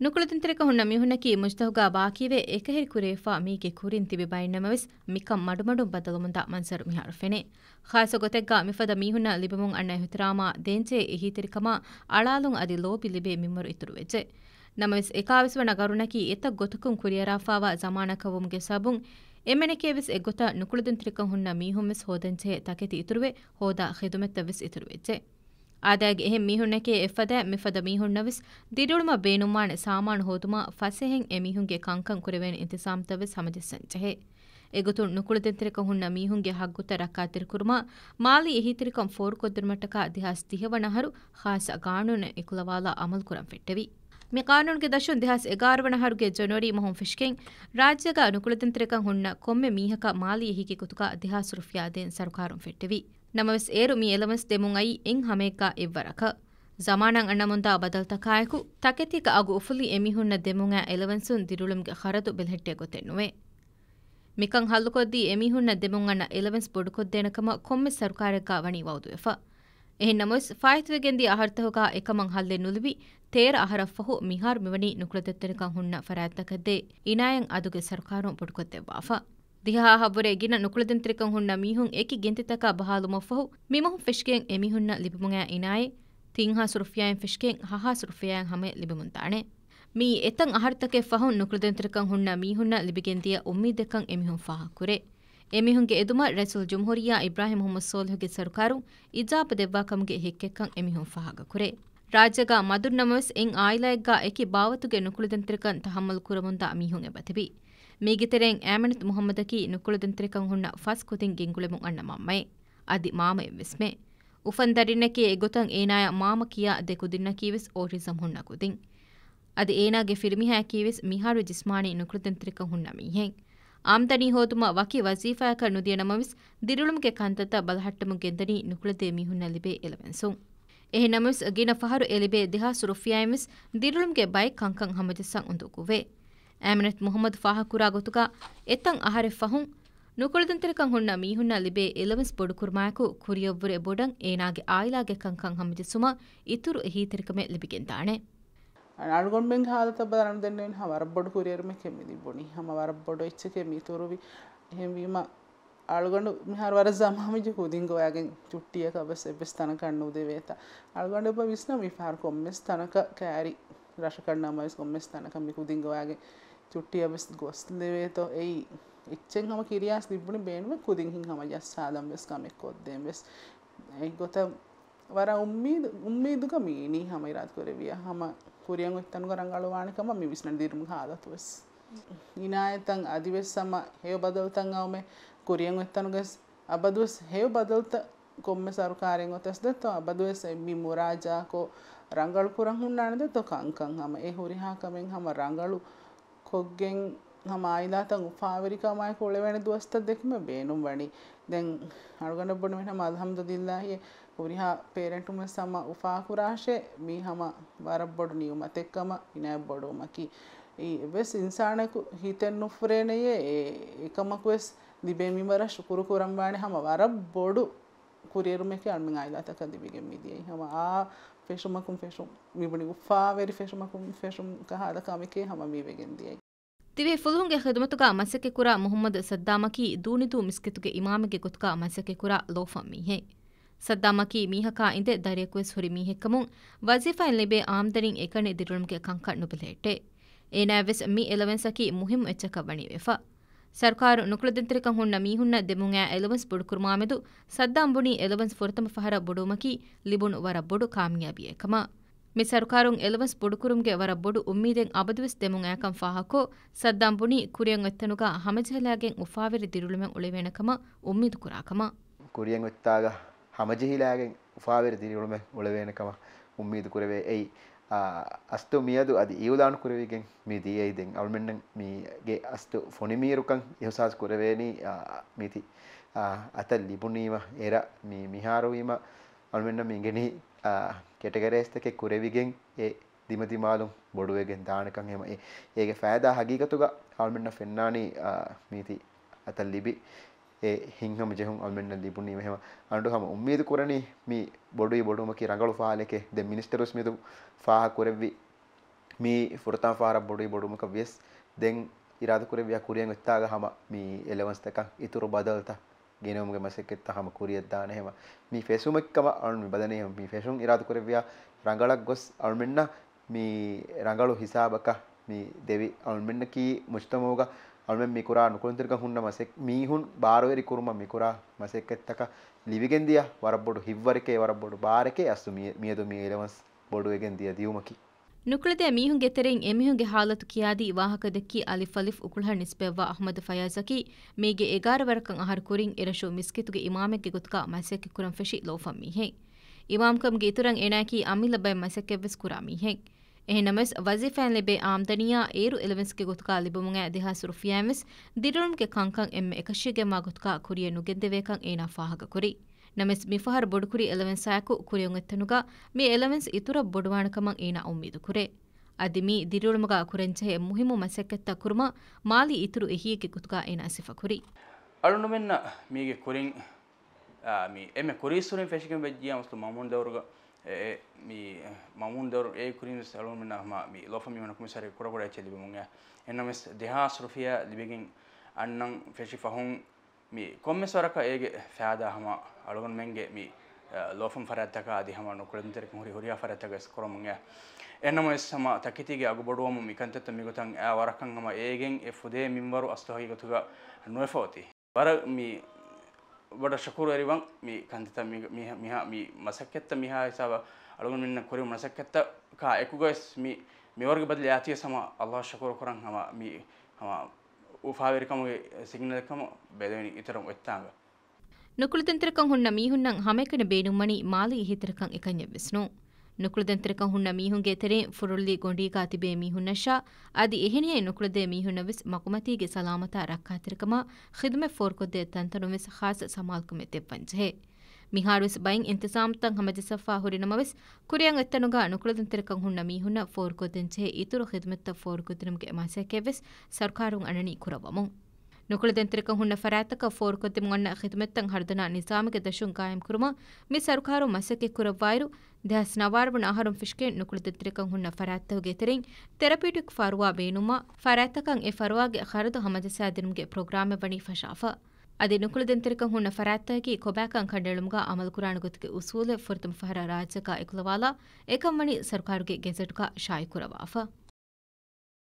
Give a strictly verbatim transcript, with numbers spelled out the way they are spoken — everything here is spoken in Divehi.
ނުކުޅެދުންތެރިކަން ހުންނަ މީހުންނަކީ މުޖްތަހުގާ ބާކީވެ، އެކަހެރި ކުރެވިފާ މީގެ ކުރިން ތިބި ބައެއްނަމަވެސް، މިކަން މަޑުމަޑުން ބަދަލުމުންދާ މަންޒަރު މިހާރު ފެނޭ. ޚާއްޞަ ގޮތެއްގާ މިފަދަ މީހުންނަށް ލިބެމުން އަންނަ އިޙްތިރާމާ ދޭންޖެހޭ އެހީތެރިކަމާ އަޅާލުން އަދި ލޯބި ލިބޭ މިންވަރު އިތުރުވެއްޖެ. ނަމަވެސް، އެކާވީސް ވަނަ ގަރުނަކީ އެތައް ގޮތަކުން ކުރިއަރާފާވާ ޒަމާނަކަށް ވުމުގެ ސަބަބުން، އެންމެނެކޭވެސް އެއްގޮތަށް ނުކުޅެދުންތެރިކަން ހުންނަ މީހުންވެސް ހޯދަންޖެހޭ ތަކެތި އިތުރުވެ، ހޯދާ ޚިދުމަތްތައްވެސް އިތުރުވެއްޖެ. އާދައިގެ އެހެން މީހުންނެކޭ އެފަދައިން މިފަދަ މީހުންނަށްވެސް ދިރިއުޅުމަށް ބޭނުންވާނެ ސާމާނު ހޯދުމާ ފަސޭހައިން އެމީހުންގެ ކަންކަން ކުރެވޭނެ އިންތިޒާމްތައްވެސް ހަމަޖައްސަން ޖެހޭ. އެގޮތުން ނުކުޅެދުންތެރިކަން ހުންނަ މީހުންގެ ހައްގުތައް ރައްކާތެރިކުރުމާ، މާލީ އެހީތެރިކަން ފޯރުކޮށްދިނުމަށްޓަކާ ދެހާސް ދިހަ ވަނަ އަހަރު ޚާއްޞަ ގާނޫނެއް އެކުލަވާލާ އަމަލުކުރަން ފެއްޓެވި. މި ގާނޫނުގެ ދަށުން ދެހާސް އެގާރަ ވަނަ އަހަރުގެ ޖަނުއަރީ މަހުން ފެށިގެން، ރާއްޖޭގަ ނުކުޅެދުންތެރިކަން ހުންނަ ކޮންމެ މީހަކަށް މާލީ އެހީގެ ގޮތުގަ ދެހާސް ރުފިޔާ ދޭން ސަރުކާރުން ފެއްޓެވި. ނަމަވެސް، އޭރު މި އެލަވެންސް ދެމުން އައީ އެއް ހަމައެއްގަ އެއްވަރަކަށް. ޒަމާނަށް އަންނަމުންދާ ބަދަލުތަކާއެކު، ތަކެތީގަ އަގު އުފުލި އެމީހުންނަށް ދެމުން އައި އެލަވެންސުން ދިރިއުޅުމުގެ ޚަރަދު ބެލެހެއްޓޭ ގޮތެއް ނުވޭ. މިކަން ހައްލުކޮށްދީ އެމީހުންނަށް ދެމުން އަންނަ އެލަވެންސް ބޮޑުކޮށްދޭނެ ކަމަށް ކޮންމެސް ސަރުކާރެއްގަ ވަނީ ވައުދުވެފަ. އެހެން ނަމަވެސް، ފާއިތުވެގެންދިޔަ އަހަރުތަކުގަ އެކަމަށް ހައްލެއް ނުލިބި، ތޭރަ އަހަރަށްފަހު މިހާރު މިވަނީ ނުކުޅެދުންތެރިކަން ހުންނަ ފަރާތްތަކަށްދޭ އިނާޔަތް އަދުގެ ސަރުކާރުން ބޮޑުކޮށްދެއްވާފަ. ދިހަ ހާހަށްވުރެ ގިނަ ނުކުޅެދުންތެރިކަން ހުންނަ މީހުން އެކި ގިންތިތަކަށް ބަހާލުމަށްފަހު، މިމަހުން ފެށިގެން އެމީހުންނަށް ލިބެމުންއައި އިނާޔަތް، ތިން ހާސް ރުފިޔާއިން ފެށިގެން ހަ ހާސް ރުފިޔާއިން ހަމަޔަށް ލިބެމުންދާނެ. މިއީ އެތައް އަހަރުތަކެއް ފަހުން ނުކުޅެދުންތެރިކަން ހުންނަ މީހުންނަށް ލިބިގެންދިޔަ އުއްމީދެއްކަން އެމީހުން ފާހަގަކުރޭ. އެމީހުންގެ އެދުމަށް ރައީސުލްޖުމްހޫރިއްޔާ އިބްރާހިމް މުޙައްމަދު ޞާލިޙުގެ ސަރުކާރުން އިޖާބަ ދެއްވާ ކަމުގެ ހެއްކެއްކަން އެމީހުން ފާހަގަކުރޭ. ރާއްޖޭގަ މަދުން ނަމަވެސް އެއް އާއިލާއެއްގަ އެކި ބާވަތުގެ ނުކުޅެދުންތެރިކަން ތަޙައްމަލު ކުރަމުންދާ މީހުން އެބަތިބި. މީގެ ތެރެއިން އާމިނަތު މުޙައްމަދަކީ ނުކުޅެދުންތެރިކަން ހުންނަ ފަސް ކުދިން ގެންގުޅެމުން އަންނަ މަންމައެއް. އަދި މާމައެއްވެސްމެ. އުފަންދަރިންނެކޭ އެގޮތަށް އޭނާޔަށް މާމަ ކިޔާ ދެ ކުދިންނަކީވެސް އޯޓިޒަމް ހުންނަ ކުދިން. އަދި އޭނާގެ ފިރިމީހާއަކީވެސް މިހާރު ޖިސްމާނީ ނުކުޅެދުންތެރިކަން ހުންނަ މީހެއް. އާމްދަނީ ހޯދުމަށް ވަކި ވަޒީފާއަކަށް ނުދިޔަ ނަމަވެސް، ދިރިއުޅުމުގެ ކަންތައްތައް ބަލަހައްޓަމުން ގެންދަނީ ނުކުޅެދޭ މީހުންނަށް ލިބޭ އެލަވެންސުން. އެހެން ނަމަވެސް، ގިނަ ފަހަރު އެ ލިބޭ ދެހާސް ރުފިޔާއިންވެސް ދިރިއުޅުމުގެ ބައެއް ކަންކަން ހަމަޖައްސަން އުނދަގޫވޭ. އާމިނަތު މުޙައްމަދު ފާހަގަކުރާ ގޮތުގަ، އެތައް އަހަރެއް ފަހުން، ނުކުޅެދުންތެރިކަން ހުންނަ މީހުންނަށް ލިބޭ އެލަވެންސް ބޮޑުކުރުމާއެކު، ކުރިއަށްވުރެ ބޮޑަށް އޭނާގެ އާއިލާގެ ކަންކަން ހަމަޖެއްސުމަށް އިތުރު އެހީތެރިކަމެއް ލިބިގެންދާނެ. އަޅުގަނޑުމެންގެ ހާލަތަށް ބަލާ އަޅުގަނޑުމެން ދެންނެވިން ހަމަ ވަރަށް ބޮޑު ކުރިއެރުމެކޭ މި ލިބުނީ. ހަމަ ވަރަށް ބޮޑު އެއްޗެކޭ މި އިތުރުވި. އެހެންވީމަ، އަޅުގަނޑު މިހާރު ވަރަށް ޒަމާންވެއްޖެ ކުދިން ގޮވާގެން ޗުއްޓީއަކަށް ވެސް އެއްވެސް ތަނަކަށް ނުދެވޭތަ؟ އަޅުގަނޑު އެބަ ވިސްނާ މި ފަހަރު ކޮންމެސް ތަނަކަށް ކައިރި ރަށަކަށް ނަމަވެސް ކޮންމެސް ތަނަކަށް މި ކުދިން ގޮވާގެން ޗުއްޓީއަށް ވެސް ގޮސްލެވޭތޯ. އެއީ އެއްޗެއް ހަމަ ކިރިޔާސް ލިބުނީ ބޭނުމެއް ކުދިން ހިން ހަމަޖައްސާލަން ވެސް ކަމެއް ކޮށްދޭން ވެސް. އެއްގޮތަށް ވަރަށް އުއްމީދު، އުއްމީދުގަ މި އިނީ ހަމަ އިރާދަކުރެއްވިޔާ. ހަމަ ކުރިއަށް އޮތްތަނުގަ ރަނގަޅުވާނެ ކަމަށް މި ވިސްނަން ދިރުމުގެ ހާލަތު ވެސް. އިނާޔަތަށް އަދިވެސް ހަމަ ހެޔޮ ބަދަލުތައް އައުމެ ކުރިއަށް އޮތްތަނުގަސް އަބަދުވެސް ހެޔޮ ބަދަލުތައް ކޮންމެ ސަރުކާރެއް އޮތަސް ދެއްތޯ އަބަދުވެސް މި މުރާޖާކޮށް ރަނގަޅު ކުރަން ހުންނާނެ ދެއްތޯ ކަންކަން ހަމަ އެ ހުރިހާ ކަމެއް ހަމަ ރަނގަޅު ކޮށްގެން ހަމަ އާއިލާތައް އުފާވެރިކަމާއެކު އުޅެވޭނެ ދުވަސްތައް ދެކުމެއް ބޭނުންވަނީ. ދެން އަޅުގަނޑަށް ބޮޑު މިން ހަމަ އަލްހަމްދުލިއްލާހި ހުރިހާ ޕޭރެންޓުން ވެސް ހަމަ އުފާކުރާށޭ މީ ހަމަ ވަރަށް ބޮޑު ނިޢުމަތެއްކަމަށް އިނާޔަތް ބޮޑުވުމަކީ. އެއީ އެއްވެސް އިންސާނަކު ހިތެއް ނުފުރޭނެޔޭ އެ އެކަމަކު ވެސް ލިބޭ މިންވަރަށް ޝުކުރު ކުރަންވާނެ ހަމަ ވަރަށް ބޮޑު ކުރިއެރުމެކޭ އަޅުމެން އާއިލާތަކަށް ލިބިގެން މިދިޔައީ. ހަމަ އާ ފެށުމަކުން ފެށުން މިބުނި އުފާވެރި ފެށުމަކުން ފެށުން ކަހާލަ ކަމެކޭ ހަމަ މިވެގެން ދިޔައީ. ދިވެހި ފުލުހުންގެ ޚިދުމަތުގަ މަސައްކަތްކުރާ މުޙައްމަދު ސައްދާމަކީ ދޫނިދޫ މިސްކިތުގެ އިމާމެއްގެ ގޮތުގަ މަސައްކަތްކުރާ ލޯފަން މީހެއް. ސައްދާމަކީ މީހަކާ އިނދެ ދަރިޔަކުވެސް ހުރި މީހެއްކަމުން، ވަޒީފާއިން ލިބޭ އާމްދަނީން އެކަނި ދިރިއުޅުމުގެ ކަންކަން ނުބެލެހެއްޓޭ. އޭނާއަށްވެސް މި އެލަވެންސަކީ މުހިއްމު އެއްޗަކަށް ވަނީވެފަ. ސަރުކާރު ނުކުޅެދުންތެރިކަން ހުންނަ މީހުންނަށް ދެމުން އައި އެލަވެންސް ބޮޑުކުރުމާމެދު، ސައްދާމް ބުނީ އެލަވެންސް ފުރަތަމަ ފަހަރަށް ބޮޑުވުމަކީ ލިބުނު ވަރަށް ބޮޑު ކާމިޔާބީއެއްކަމަށް. މި ސަރުކާރުން އެލަވެންސް ބޮޑުކުރުމުގެ ވަރަށް ބޮޑު އުއްމީދެއް އަބަދުވެސް ދެމުން އައިކަން ފާހަގަކޮށް، ސައްދާމް ބުނީ ކުރިއަށް އޮތްތަނުގަ ހަމަޖެހިލާގެން އުފާވެރި ދިރިއުޅުމެއް އުޅެވޭނެ ކަމަށް އުއްމީދު ކުރާ ކަމަށް. ކުރިއަށް އޮތްތާގަ ހަމަޖެހިލާގެން އުފާވެރި ދިރިއުޅުމެއް އުޅެވޭނެ ކަމަށް އުއްމީދު ކުރެވޭ. އެއީ، އާ، އަސްލު މިއަދު އަދި އިއުލާނު ކުރެވިގެން މި ދިޔައީ. ދެން އަޅުމެންނަށް މީގެ އަސްލު ފޮނިމީރުކަން އިހުސާސް ކުރެވޭނީ، އާ، މީތި، އާ، އަތަށް ލިބުނީމަ އެރަ މި މިހާރުވީމަ އަޅުމެންނަށް މި އިނގެނީ، އާ، ކެޓަގަރައިޒްތަކެއް ކުރެވިގެން އެ ދިމަދިމާލުން ބޮޑުވެގެން ދާނެކަން. ހަމަ އެ، އޭގެ ފައިދާ ހަގީގަތުގަ އަޅުމެންނަށް ފެންނާނީ، އާ، މީތި އަތަށް ލިބި އެ ހިތްހަމަޖެހުން އަޅުމެންނަށް ލިބުނީމަ. ހަމަ އަޅުގަނޑު ހަމަ އުއްމީދު ކުރަނީ މި ބޮޑުވި ބޮޑުވުމަކީ ރަނގަޅު ފާލެކޭ. ދެން މިނިސްޓަރުވެސް މިއަދު ފާހަގަ ކުރެއްވި މީ ފުރަތަމަ ފަހަރަށް ބޮޑުވި ބޮޑުވުމަކަށް ވިޔަސް، ދެން އިރާދަކުރެއްވިޔާ ކުރިއަށް އޮތްތާގަ ހަމަ މި އެލަވަންސްތަކަށް އިތުރު ބަދަލުތައް ގެނެވުމުގެ މަސައްކަތްތައް ހަމަ ކުރިއަށް ދާނެ ހަމަ. މި ފެށުމެއްކަމަށް އަޅުން މި ބަލަނީ ހަމަ މި ފެށުން އިރާދަކުރެއްވިޔާ ރަނގަޅަށް ގޮސް އަޅުމެންނަށް މި ރަނގަޅު ހިސާބަކަށް މި ދެވި އަޅުމެންނަކީ މުޖްތަމައުގަ އަޅުމެން މި ކުރާ ނުކުޅެދުންތެރިކަން ހުންނަ މަސައް-، މީހުން ބާރުވެރި ކުރުމަށް މި ކުރާ މަސައްކަތްތަކަށް ލިބިގެން ދިޔަ ވަރަށް ބޮޑު ހިތްވަރެކޭ، ވަރަށް ބޮޑު ބާރެކޭ އަސްލު މި-، މިއަދު މި އެލަވަންސް ބޮޑުވެގެން ދިޔަ ދިޔުމަކީ. ނުކުޅެދޭ މީހުންގެ ތެރެއިން އެމީހުންގެ ހާލަތު ކިޔާދީ ވާހަކަ ދެއްކި އަލިފް އަލިފް އުކުޅަހަށް ނިސްބަތްވާ އަޙްމަދު ފަޔާޒަކީ މީގެ އެގާރަ ވަރަކަށް އަހަރު ކުރިން އެރަށު މިސްކިތުގެ އިމާމެއްގެ ގޮތުގަ މަސައްކަތްކުރަން ފެށި ލޯފަން މީހެއް. އިމާމްކަމުގެ އިތުރަށް އޭނާއަކީ އަމިއްލަ ބައެއް މަސައްކަތްވެސް ކުރާ މީހެއް. އެހެންނަމަވެސް، ވަޒީފާއިން ލިބޭ އާމްދަނީއާ އޭރު އެލަވެންސްގެ ގޮތުގަ ލިބުމުގައި ދެހާސް ރުފިޔާއިން ވެސް ދިރިއުޅުމުގެ ކަންކަން އެންމެ އެކަށީގެންވާ ގޮތުގަ ކުރިއަށް ނުގެންދެވޭކަން އޭނާ ފާހަގަކުރި. ނަމަވެސް، މިފަހަރު ބޮޑުކުރި އެލަވެންސާއެކު ކުރިއަށް އޮތްތަނުގަ މި އެލަވެންސް އިތުރަށް ބޮޑުވާނެކަމަށް އޭނާ އުއްމީދުކުރޭ. އަދި މީ ދިރިއުޅުމުގަ ކުރަންޖެހޭ މުހިއްމު މަސައްކަތްތައް ކުރުމަށް މާލީ އިތުރު އެހީއެއްގެ ގޮތުގަ އޭނާ ސިފަކުރި. އަޅުގަނޑުމެންނަށް މީގެ ކުރިން، އާ، މި އެންމެ ކުރީއްސުރެން ފެށިގެން ވެއްޖިޔާ މަސްތު މަމޫން ދައުރުގަ، އެ، އެ، މި މަމޫން ދައުރު އެ ކުރިން ވެސް އަޅުގަނޑުމެންނަށް ހަމަ މި ލޯފަ މީހުންނަށް ކޮމިސާރީ ކުޑަކުޑަ އެއްޗެއް ލިބެމުން އެ. އެންނަމެސް ދެހާސް ރުފިޔާ ލިބިގެން އަންނަން ފެށި ފަހުން މި ކޮންމެސް ވަރަކަށް އޭގެ ފައިދާ ހަމަ އަޅުގަނޑުމެންގެ މި، އަ، ލޯފަން ފަރާތްތަކާ އަދި ހަމަ ނުކުޅެދުންތެރިކަން ހުރި ހުރިހާ ފަރާތްތަކަށް ވެސް ކުރަމުން އެ. އެންނަމެސް ހަމަ ތަކެތީގެ އަގު ބޮޑުވަމުން މި ކަންތައްތައް މިގޮތަށް އައި ވަރަކަށް ހަމަ އޭގެން އެ ފުދޭ މިންވަރު އަސްލު ހަގީގަތުގަ ނުވެފަ އޮތީ. ވަރަށް މި ބޮޑަށް ޝުކުރުވެރިވަން މި ކަންތައްތައް މި، މި، މިހާ، މި މަސައްކަތްތައް މިހާ ހިސާބަށް އަޅުގަނޑުމެންނަށް ކުރި މަސައްކަތްތަކާ އެކުގައި ވެސް މި، މިވަރުގެ ބަދަލު އައިތީވެސް ހަމަ އައްލާހަށް ޝުކުރު ކުރަން ހަމަ މި، ހަމަ އުފާވެރިކަމުގެ ސިގްނަލެއް ކަމަށް ބެލެވެނީ އިތުރަށް އޮތްތާނގަ. ނުކުޅެދުންތެރިކަން ހުންނަ މީހުންނަށް ހަމައެކަނި ބޭނުންވަނީ މާލީ އެހީތެރިކަން އެކަންޏެއް ވެސް ނޫން. ނުކުޅެދުންތެރިކަން ހުންނަ މީހުންގެ ތެރެއިން ފުރޮޅުލީ ގޮނޑީގާ ތިބޭ މީހުންނަށާ އަދި އެހެނިހެން ނުކުޅެދޭ މީހުންނަށް ވެސް މަގުމަތީގެ ސަލާމަތާ ރައްކާތެރިކަމާ ޚިދުމަތް ފޯރުކޮށްދޭ ތަންތަނުން ވެސް ޚާއްސަ ސަމާލުކަމެއް ދެއްވަންޖެހޭ. މިހާރުވެސް ބައެއް އިންތިޒާމްތައް ހަމަޖައްސަފާ ހުރި ނަމަވެސް، ކުރިއަށް އޮތްތަނުގަ ނުކުޅެދުންތެރިކަން ހުންނަ މީހުންނަށް ފޯރުކޮށްދޭންޖެހޭ އިތުރު ޚިދުމަތްތައް ފޯރުކޮށްދިނުމުގެ މަސައްކަތްވެސް ސަރުކާރުން އަންނަނީ ކުރައްވަމުން. ނުކުޅެދުންތެރިކަން ހުންނަ ފަރާތްތަކަށް ފޯރުކޮށްދެމުން އަންނަ ޚިދުމަތްތައް ހަރުދަނާ ނިޒާމެއްގެ ދަށުން ގާއިމްކުރުމަށް މި ސަރުކާރުން މަސައްކަތް ކުރައްވާއިރު، ދެހާސް ނަވާރަ ވަނަ އަހަރުން ފެށިގެން ނުކުޅެދުންތެރިކަން ހުންނަ ފަރާތްތަކުގެ ތެރެއިން ތެރަޕިއުޓިކް ފަރުވާ ބޭނުންވާ ފަރާތްތަކަށް އެ ފަރުވާގެ ޚަރަދު ހަމަޖައްސާދިނުމުގެ ޕްރޮގްރާމެއް ވަނީ ފަށާފަ. އަދި ނުކުޅެދުންތެރިކަން ހުންނަ ފަރާތްތަކަކީ ކޮބާކަން ކަނޑައެޅުމުގަ އަމަލުކުރާނެ ގޮތުގެ އުސޫލެއް ފުރަތަމަ ފަހަރަށް ރާއްޖޭގަ އެކުލަވާލާ، އެކަން ވަނީ ސަރުކާރުގެ ގެޒެޓްގަ ޝާއިޢުކުރައްވާފަ.